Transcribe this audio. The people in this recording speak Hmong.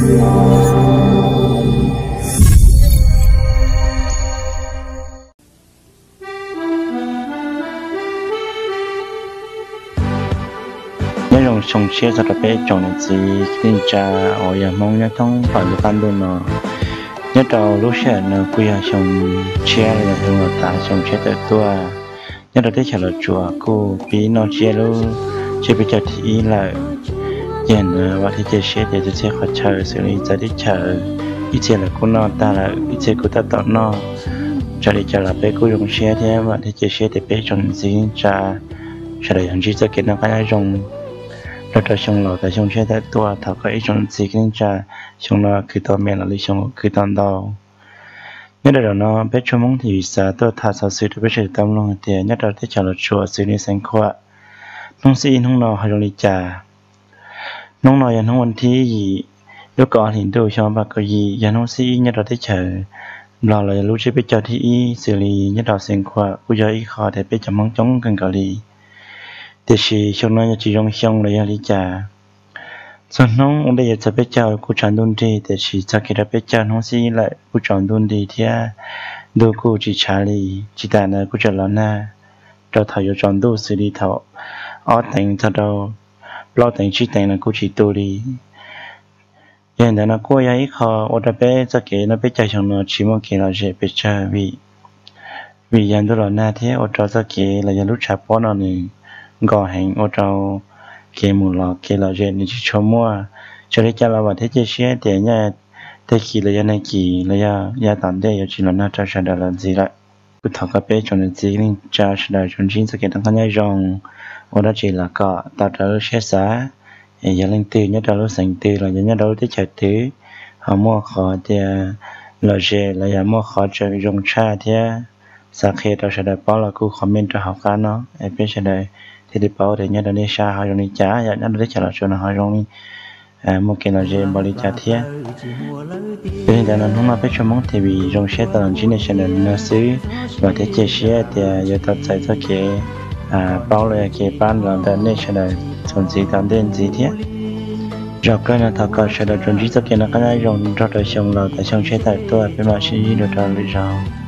Nyob zoo xyoo tshiab txog rau peb tsoom niam txiv kwv tij neej tsa uas yog Hmoob nyob thoob plaws lub qab ntuj no. Nyob rau lub sij hawm no kuj yog xyoo tshiab los yog xyoo los tas xyoo tshiab tawm tuaj. Nyob rau teb chaws Los Tsuas kuj pib noj tsiab lub tsiab peb caug thib ib lawm. Ces ntawd vam thiab cia siab tias txhua txhia qhov chaw xws li txawv teb chaws, ib txhia lawv kuj noj tag lawm, ib txhia kuj tab tom noj. Txawm li cas los peb kuj zoo siab thiab vam thiab cia siab tias peb tsoom niam txiv kwv tij neej tsa sawv daws yuav ntsib txoj kev noj qab nyob zoo nrog rau xyoo laus tas xyoo tshiab tawm tuaj. Thov kom ib tsoom niam txiv kwv tij neej tsa xyoo no khwv tau me los li xyoo khwv tau ntau. Nyob rau zaum no peb tsoom Hmoob thiaj xav tuaj tham xov xwm rau peb sawv daws tau mloog tias nyob rau teb chaws Los Tsuas xws li Xeev Khuam, hnub xiab ib hnub no ho zoo li cas. Hnub no yog hnub vas thib yim lub kaum ob hlis ntuj xyoo ob phav kaum yim, yog hnub xiab ib nyob rau teb chaws Nplog los yog lub tsiab peb caug thib ib xws li nyob rau Xeev Khuam kuj yog ib qho tias peb cov Hmoob coob kawg nkaus li. Tiam sis xyoo no yog tsis zoo xyoo los yog li cas, txhua hnub ua ntej yuav txog peb caug kuj tshav ntuj nrig, tiam sis txog kev rau peb caug hnub xiab ib lawm kuj tsaus ntuj nrig thiab ntuj kuj tsis tshav li. Tsis tas ntawd kuj tseem los nag rau thaum yuav tsaus ntuj xws li thaum ob teev txog rau plaub teev tsib teev no kuj tsis tu li. Yog li ntawd no kuj yog ib qho ua rau peb txoj kev noj peb caug xyoo no tsis muaj kev lom zem pes tsawg vim, vim yog ntuj los nag thiab ua rau txoj kev los yog lub tshav pob no nws nkos heev ua rau kev mus los kev lom zem nws tsis tshua muaj. Txawm li cas los vam thiab cia siab tias nyob tag kis los yog nag kis los yog yav tom ntej yuav tsis los nag rau sawv daws los ntxiv lawm. Kuj thov kom peb tsoom niam txiv kwv tij neej tsa sawv daws tsuas ntsib txoj kev noj qab nyob zoo, ua dab tsi los kom tau raws lub siab xav. Es yog leej twg nyob rau lub xeev twg los yog nyob rau lub teb chaws twg, ho muaj qhov tias lom zem los yog muaj qhov tseem zoo tshaj thiab xav qhia rau sawv daws paub los kuj comment rau hauv qab no es peb sawv daws thiaj li paub tias nyob rau nej sab ho zoo li cas, yog nyob rau teb chaws Los Tsuas no ho zoo li muaj kev lom zem npaum li cas thiab. Yog li ntawd no hnub no peb tsoom Hmoob thiaj li zoo siab tau los ntsib nej sawv daws li no xwb. Vam thiab cia siab tias yuav tau txais txoj kev paub los yog kev pab los ntawm nej sawv daws txuas ntxiv tom ntej ntxiv thiab. Zaum kawg no thov kom sawv daws tsuas ntsib txoj kev noj qab nyob zoo nrog rau xyoo laus tas xyoo tshiab tawm tuaj, peb mam sib ntsib dua rau lwm zaus.